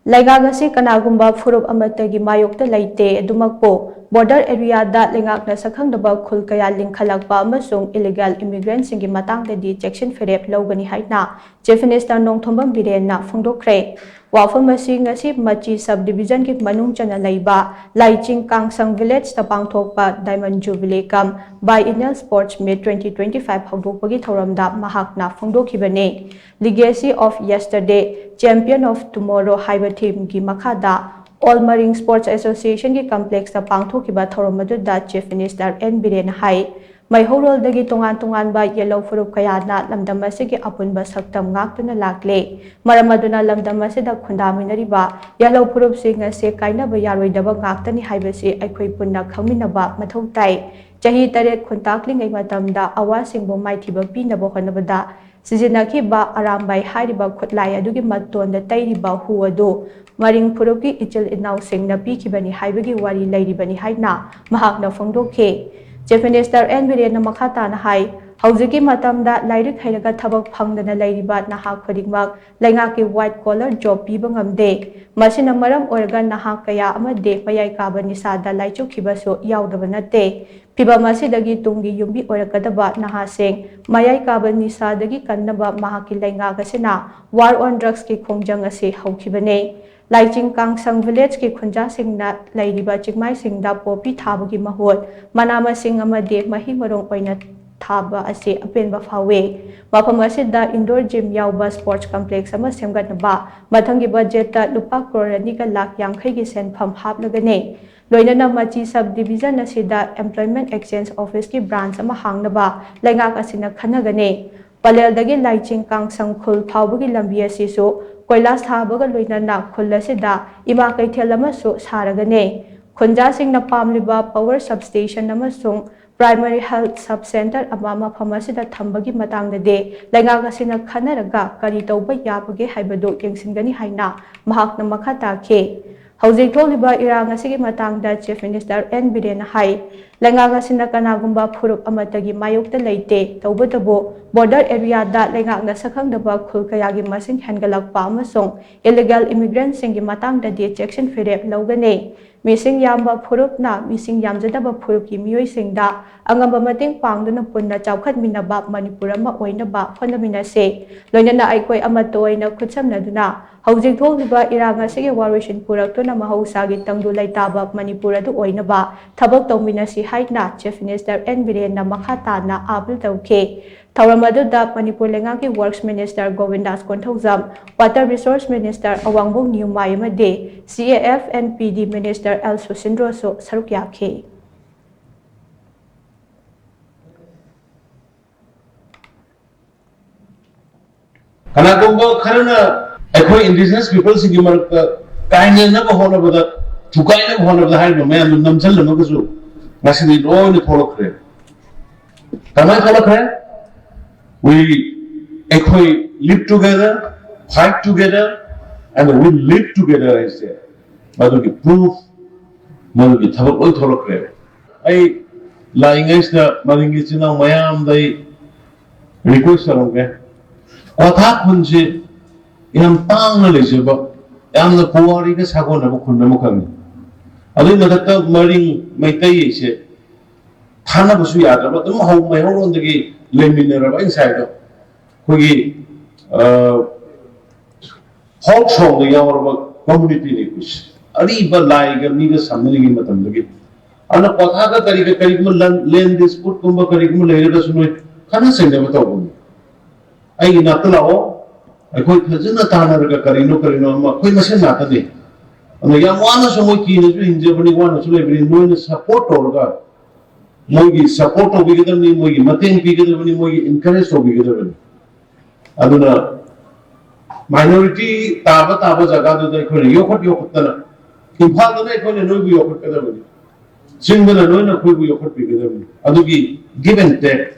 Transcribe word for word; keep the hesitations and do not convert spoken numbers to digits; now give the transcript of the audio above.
ꯂꯩꯉꯥꯛ ꯑꯁꯤ ꯀꯅꯥꯒꯨꯝꯕ ꯐꯨꯔꯨꯞ ꯑꯃꯠꯇꯒꯤ ꯃꯥꯌꯣꯛꯇ ꯂꯩꯇꯦ꯫ ꯑꯗꯨꯃꯛꯄꯨ, border areaꯗ ꯂꯩꯉꯥꯛꯅ ꯁꯛꯈꯪꯗꯕ ꯈꯨꯜ ꯀꯌꯥ ꯂꯤꯡꯈꯠꯂꯛꯄ ꯑꯃꯁꯨꯡ illegal immigrantꯁꯤꯡꯒꯤ ꯃꯇꯥꯡꯗꯗꯤ ꯆꯦꯛꯁꯤꯟ ꯐꯤꯔꯦꯞ ꯂꯧꯒꯅꯤ ꯍꯥꯏꯅ Chief Minister ꯅꯣꯡꯊꯣꯝꯕꯝ ꯕꯤꯔꯦꯟꯅ ꯐꯣꯡꯗꯣꯛꯈ꯭ꯔꯦ꯫ ꯋꯥꯐꯝ ꯑꯁꯤ ꯉꯁꯤ ꯃꯆꯤ sub divisionꯒꯤ ꯃꯅꯨꯡ ꯆꯟꯅ ꯂꯩꯕ ꯂꯥꯏꯆꯤꯡ ꯀꯥꯡꯁꯪ villageꯇ ꯄꯥꯡꯊꯣꯛꯄ Diamond Jubilee cum Biennial Sports Meet twenty twenty five ꯍꯧꯗꯣꯛꯄꯒꯤ ꯊꯧꯔꯝꯗ ꯃꯍꯥꯛꯅ ꯐꯣꯡꯗꯣꯛꯈꯤꯕꯅꯤ꯫ Legacy of Yesterday, Champion of Tomorrow ꯍꯥꯏꯕ themeꯒꯤ ꯃꯈꯥꯗ All Marang Sports Associationꯒꯤ complexꯇ ꯄꯥꯡꯊꯣꯛꯈꯤꯕ ꯊꯧꯔꯝ ꯑꯗꯨꯗ Chief Minister ꯑꯦꯟ ꯕꯤꯔꯦꯟꯅ ꯍꯥꯏ, ꯃꯩꯍꯧꯔꯣꯜꯗꯒꯤ ꯇꯣꯉꯥꯟ ꯇꯣꯉꯥꯟꯕ ꯌꯦꯜꯍꯧ ꯐꯨꯔꯨꯞ ꯀꯌꯥꯅ ꯂꯝꯗꯝ ꯑꯁꯤꯒꯤ ꯑꯄꯨꯟꯕ ꯁꯛꯇꯝ ꯉꯥꯛꯇꯨꯅ ꯂꯥꯛꯂꯦ꯫ ꯃꯔꯝ ꯑꯗꯨꯅ ꯂꯝꯗꯝ ꯑꯁꯤꯗ ꯈꯨꯟꯗꯥꯃꯤꯟꯅꯔꯤꯕ ꯌꯦꯜꯍꯧ ꯐꯨꯔꯨꯞꯁꯤꯡ ꯑꯁꯤ ꯀꯥꯏꯅꯕ ꯌꯥꯔꯣꯏꯗꯕ ꯉꯥꯛꯇꯅꯤ ꯍꯥꯏꯕꯁꯤ ꯑꯩꯈꯣꯏ ꯄꯨꯟꯅ ꯈꯪꯃꯤꯟꯅꯕ ꯃꯊꯧ ꯇꯥꯏ꯫ ꯆꯍꯤ ꯇꯔꯦꯠ ꯈꯨꯟꯇꯥꯛꯂꯤꯉꯩ ꯃꯇꯝꯗ ꯑꯋꯥꯁꯤꯡꯕꯨ ꯃꯥꯏꯊꯤꯕ ꯄꯤꯅꯕ ꯍꯣꯠꯅꯕꯗ ꯁꯤꯖꯤꯟꯅꯈꯤꯕ ꯑꯔꯥꯝꯕꯥꯏ ꯍꯥꯏꯔꯤꯕ ꯈꯨꯠꯂꯥꯏ ꯑꯗꯨꯒꯤ ꯃꯇꯣꯟꯗ ꯇꯩꯔꯤꯕ ꯍꯨ ꯑꯗꯨ ꯃꯔꯤꯡ ꯐꯨꯔꯨꯞꯀꯤ ꯏꯆꯤꯜ ꯏꯅꯥꯎꯁꯤꯡꯅ ꯄꯤꯈꯤꯕꯅꯤ ꯍꯥꯏꯕꯒꯤ ꯋꯥꯔꯤ ꯂꯩꯔꯤꯕꯅꯤ ꯍꯥꯏꯅ ꯃꯍꯥꯛꯅ ꯐꯣꯡꯗꯣꯛꯈꯤ꯫ Chief Minister ꯑꯦꯟ ꯕꯤꯔꯦꯟꯅ ꯃꯈꯥ ꯇꯥꯅ ꯍꯥꯏ, ꯍꯧꯖꯤꯛꯀꯤ ꯃꯇꯝꯗ ꯂꯥꯏꯔꯤꯛ ꯍꯩꯔꯒ ꯊꯕꯛ ꯐꯪꯗꯅ ꯂꯩꯔꯤꯕ ꯅꯍꯥ ꯈꯨꯗꯤꯡꯃꯛ ꯂꯩꯉꯥꯛꯀꯤ white collar job ꯄꯤꯕ ꯉꯝꯗꯦ꯫ ꯃꯁꯤꯅ ꯃꯔꯝ ꯑꯣꯏꯔꯒ ꯅꯍꯥ ꯀꯌꯥ ꯑꯃ ꯗꯦ ꯃꯌꯥꯏ ꯀꯥꯕ ꯅꯤꯁꯥꯗ ꯂꯥꯏꯆꯨꯈꯤꯕꯁꯨ ꯌꯥꯎꯗꯕ ꯅꯠꯇꯦ꯫ ꯐꯤꯚꯝ ꯑꯁꯤꯗꯒꯤ ꯇꯨꯡꯒꯤ ꯌꯨꯝꯕꯤ ꯑꯣꯏꯔꯛꯀꯗꯕ ꯅꯍꯥꯁꯤꯡ ꯃꯌꯥꯏ ꯀꯥꯕ ꯅꯤꯁꯥꯗꯒꯤ ꯀꯟꯅꯕ ꯃꯍꯥꯛꯀꯤ ꯂꯩꯉꯥꯛ ꯑꯁꯤꯅ War on Drugsꯀꯤ ꯈꯣꯡꯖꯪ ꯑꯁꯤ ꯍꯧꯈꯤꯕꯅꯤ꯫ ꯂꯥꯏꯆꯤꯡ ꯀꯥꯡꯁꯪ villageꯀꯤ ꯈꯨꯟꯖꯥꯁꯤꯡꯅ ꯂꯩꯔꯤꯕ ꯆꯤꯡꯃꯥꯏꯁꯤꯡꯗ poppy ꯊꯥꯕꯒꯤ ꯃꯍꯨꯠ ꯃꯅꯥ ꯃꯁꯤꯡ ꯑꯃꯗꯤ ꯃꯍꯩ ꯃꯔꯣꯡ ꯑꯣꯏꯅ ꯊꯥꯕ ꯑꯁꯤ ꯑꯄꯦꯟꯕ ꯐꯥꯎꯏ꯫ ꯃꯐꯝ ꯑꯁꯤꯗ indoor gym ꯌꯥꯎꯕ sports complex ꯑꯃ ꯁꯦꯝꯒꯠꯅꯕ ꯃꯊꯪꯒꯤ budgetꯇ ꯂꯨꯄꯥ ꯀ꯭ꯔꯣꯔ ꯑꯅꯤꯒ ꯂꯥꯈ ꯌꯥꯡꯈꯩꯒꯤ ꯁꯦꯟꯐꯝ ꯍꯥꯞꯂꯒꯅꯤ꯫ ꯂꯣꯏꯅꯅ ꯃꯆꯤ sub division ꯑꯁꯤꯗ Employment Exchange Officeꯀꯤ branch ꯑꯃ ꯍꯥꯡꯅꯕ ꯂꯩꯉꯥꯛ ꯑꯁꯤꯅ ꯈꯟꯅꯒꯅꯤ꯫ ꯄꯂꯦꯜꯗꯒꯤ ꯂꯥꯏꯆꯤꯡ ꯀꯥꯡꯁꯪ ꯈꯨꯜ ꯐꯥꯎꯕꯒꯤ ꯂꯝꯕꯤ ꯑꯁꯤꯁꯨ ꯀꯣꯏꯂꯥꯁ ꯊꯥꯕꯒ ꯂꯣꯏꯅꯅ ꯈꯨꯜ ꯑꯁꯤꯗ ꯏꯃꯥ ꯀꯩꯊꯦꯜ ꯑꯃꯁꯨ ꯁꯥꯔꯒꯅꯤ꯫ ꯈꯨꯟꯖꯥꯁꯤꯡꯅ ꯄꯥꯝꯂꯤꯕ power substation ꯑꯃꯁꯨꯡ primary health sub center ꯑꯃ ꯃꯐꯝ ꯑꯁꯤꯗ ꯊꯝꯕꯒꯤ ꯃꯇꯥꯡꯗꯗꯤ ꯂꯩꯉꯥꯛ ꯑꯁꯤꯅ ꯈꯟꯅꯔꯒ ꯀꯔꯤ ꯇꯧꯕ ꯌꯥꯕꯒꯦ ꯍꯥꯏꯕꯗꯨ ꯌꯦꯡꯁꯤꯟꯒꯅꯤ ꯍꯥꯏꯅ ꯃꯍꯥꯛꯅ ꯃꯈꯥ ꯇꯥꯈꯤ꯫ ꯍꯧꯖꯤꯛ ꯊꯣꯛꯂꯤꯕ ꯏꯔꯥꯡ ꯑꯁꯤꯒꯤ ꯃꯇꯥꯡꯗ Chief Minister ꯑꯦꯟ ꯕꯤꯔꯦꯟꯅ ꯍꯥꯏ, ꯂꯩꯉꯥꯛ ꯑꯁꯤꯅ ꯀꯅꯥꯒꯨꯝꯕ ꯐꯨꯔꯨꯞ ꯑꯃꯠꯇꯒꯤ ꯃꯥꯌꯣꯛꯇ ꯂꯩꯇꯦ꯫ ꯇꯧꯕꯇꯕꯨ, ꯕꯣꯔꯗꯔ ꯑꯦꯔꯤꯌꯥꯗ ꯂꯩꯉꯥꯛꯅ ꯁꯛꯈꯪꯗꯕ ꯈꯨꯜ ꯀꯌꯥꯒꯤ ꯃꯁꯤꯡ ꯍꯦꯟꯒꯠꯂꯛꯄ ꯑꯃꯁꯨꯡ ꯏꯂꯤꯒꯦꯜ ꯏꯃꯤꯒ꯭ꯔꯦꯟꯁꯤꯡꯒꯤ ꯃꯇꯥꯡꯗꯗꯤ ꯆꯦꯛꯁꯤꯟ ꯐꯤꯔꯦꯞ ꯂꯧꯒꯅꯤ꯫ ꯃꯤꯁꯤꯡ ꯌꯥꯝꯕ ꯐꯨꯔꯨꯞꯅ ꯃꯤꯁꯤꯡ ꯌꯥꯝꯖꯗꯕ ꯐꯨꯔꯨꯞꯀꯤ ꯃꯤꯑꯣꯏꯁꯤꯡꯗ ꯑꯉꯝꯕ ꯃꯇꯦꯡ ꯄꯥꯡꯗꯨꯅ ꯄꯨꯟꯅ ꯆꯥꯎꯈꯠꯃꯤꯟꯅꯕ ꯃꯅꯤꯄꯨꯔ ꯑꯃ ꯑꯣꯏꯅꯕ ꯍꯣꯠꯅꯃꯤꯟꯅꯁꯤ꯫ ꯂꯣꯏꯅꯅ ꯑꯩꯈꯣꯏ ꯑꯃꯠꯇ ꯑꯣꯏꯅ ꯈꯨꯠꯁꯝꯅꯗꯨꯅ ꯍꯧꯖꯤꯛ ꯊꯣꯛꯂꯤꯕ ꯏꯔꯥꯡ ꯑꯁꯤꯒꯤ ꯋꯥꯔꯣꯏꯁꯤꯟ ꯄꯨꯔꯛꯇꯨꯅ ꯃꯍꯧꯁꯥꯒꯤ ꯇꯪꯗꯨ ꯂꯩꯇꯥꯕ ꯃꯅꯤꯄꯨꯔ ꯑꯗꯨ ꯑꯣꯏꯅꯕ ꯊꯕꯛ ꯇꯧꯃꯤꯟꯅꯁꯤ ꯍꯥꯏꯅ Chief Minister N ꯕꯤꯔꯦꯟꯅ ꯃꯈꯥ ꯇꯥꯅ ꯑꯥꯄꯤꯜ ꯇꯧꯈꯤ꯫ ꯊꯧꯔꯝ ꯑꯗꯨꯗ ꯃꯅꯤꯄꯨꯔ ꯂꯩꯉꯥꯛꯀꯤ Works Minister ꯒꯣꯕꯤꯟꯗꯥꯁ Konthoujam, Water Resource Minister ꯑꯋꯥꯡꯕꯣꯛ ꯅꯤꯌꯨꯃꯥꯏ ꯑꯃꯗꯤ C A F and P D Minister L ꯁꯨꯁꯤꯟꯗ꯭ꯔꯣꯁꯨ ꯁꯔꯨꯛ ꯌꯥꯈꯤ꯫ ꯀꯅꯥꯒꯨꯝꯕ ꯈꯔꯅ ꯑꯩꯈꯣꯏ indigenous peopleꯁꯤꯡꯒꯤ ꯃꯔꯛꯇ ꯀꯥꯏꯅꯅꯕ ꯍꯣꯠꯅꯕꯗ, ꯊꯨꯒꯥꯏꯅꯕ ꯍꯣꯠꯅꯕꯗ ꯍꯥꯏꯔꯤꯕ ꯃꯌꯥꯝꯗꯨ ꯅꯝꯁꯤꯜꯂꯝꯃꯒꯁꯨ ꯉꯁꯤꯗꯤ ꯂꯣꯏꯅ ꯊꯣꯛꯂꯛꯈ꯭ꯔꯦ꯫ ꯀꯃꯥꯏꯅ ꯊꯣꯛꯂꯛꯈ꯭ꯔꯦ? We, ꯑꯩꯈꯣꯏ live together, fight together, and we live together ꯍꯥꯏꯁꯦ ꯃꯗꯨꯒꯤ proof, ꯃꯗꯨꯒꯤ ꯊꯕꯛ ꯂꯣꯏ ꯊꯣꯛꯂꯛꯈ꯭ꯔꯦ꯫ ꯑꯩ ꯂꯥꯛꯏꯉꯩꯁꯤꯗ ꯃꯅꯤꯡꯒꯤ ꯏꯆꯤꯟ ꯏꯅꯥꯎ ꯃꯌꯥꯝꯗ ꯑꯩ request ꯇꯧꯔꯝꯒꯦ꯫ ꯀ꯭ꯋꯥꯊꯥ ꯈꯨꯟꯁꯤ ꯌꯥꯝ ꯇꯥꯡꯅ ꯂꯩꯖꯕ, ꯌꯥꯝꯅ ꯄꯨꯋꯥꯔꯤꯒ ꯁꯥꯒꯣꯟꯅꯕ ꯈꯨꯟ ꯑꯃꯈꯛꯅꯤ꯫ ꯑꯗꯨꯒꯤ ꯃꯊꯛꯇ ꯃꯔꯤꯡ ꯃꯩꯇꯩꯁꯦ ꯊꯥꯅꯕꯁꯨ ꯌꯥꯗ꯭ꯔꯕ, ꯑꯗꯨꯝ ꯍꯧ-, ꯃꯩꯍꯧꯔꯣꯟꯗꯒꯤ ꯂꯩꯃꯤꯟꯅꯔꯕ ꯑꯩ ꯉꯁꯥꯏꯗꯣ꯫ ꯑꯩꯈꯣꯏꯒꯤ, ꯑ, folk songꯗ ꯌꯥꯎꯔꯕ communityꯅꯤ ꯑꯩꯈꯣꯏꯁꯦ꯫ ꯑꯔꯤꯕ ꯂꯥꯏꯒ ꯃꯤꯒ ꯁꯝꯅꯔꯤꯉꯩ ꯃꯇꯝꯗꯒꯤ꯫ ꯑꯗꯨꯅ ꯀ꯭ꯋꯥꯊꯥꯒ ꯀꯔꯤꯒ ꯀꯔꯤꯒꯨꯝꯕ ꯂꯟ-, land disputeꯀꯨꯝꯕ ꯀꯔꯤꯒꯨꯝꯕ ꯂꯩꯔꯒꯁꯨ ꯅꯣꯏ ꯈꯠꯅ ꯆꯩꯅꯕ ꯇꯧꯕꯅꯤ꯫ ꯑꯩꯒꯤ ꯅꯥꯛꯇ ꯂꯥꯛꯑꯣ, ꯑꯩꯈꯣꯏ ꯐꯖꯅ ꯇꯥꯟꯅꯔꯒ ꯀꯔꯤꯅꯣ ꯀꯔꯤꯅꯣ ꯑꯃ ꯑꯩꯈꯣꯏ ꯃꯁꯦꯟ ꯉꯥꯛꯇꯅꯤ꯫ ꯑꯗꯨꯅ ꯌꯥꯝ ꯋꯥꯅꯁꯨ ꯃꯣꯏ ꯀꯤꯅꯁꯨ ꯍꯤꯡꯖꯕꯅꯤ, ꯋꯥꯅꯁꯨ ꯂꯩꯕꯅꯤ, ꯅꯣꯏꯅ support ꯇꯧꯔꯒ ꯃꯣꯏꯒꯤ support ꯇꯧꯕꯤꯒꯗꯕꯅꯤ, ꯃꯣꯏꯒꯤ ꯃꯇꯦꯡ ꯄꯤꯒꯗꯕꯅꯤ, ꯃꯣꯏꯒꯤ encourage ꯇꯧꯕꯤꯒꯗꯕꯅꯤ꯫ ꯑꯗꯨꯅ minority ꯇꯥꯕ ꯇꯥꯕ ꯖꯒꯥꯗꯨꯗ ꯑꯩꯈꯣꯏꯅ ꯌꯣꯛꯈꯠ ꯌꯣꯛꯈꯠꯇꯅ, ꯏꯝꯐꯥꯜꯗꯅ ꯑꯩꯈꯣꯏꯅ ꯅꯣꯏꯕꯨ ꯌꯣꯛꯈꯠꯀꯗꯕꯅꯤ, ꯆꯤꯡꯗꯅ ꯅꯣꯏꯅ ꯑꯩꯈꯣꯏꯕꯨ ꯌꯣꯛꯈꯠꯄꯤꯒꯗꯕꯅꯤ꯫ ꯑꯗꯨꯒꯤ give and take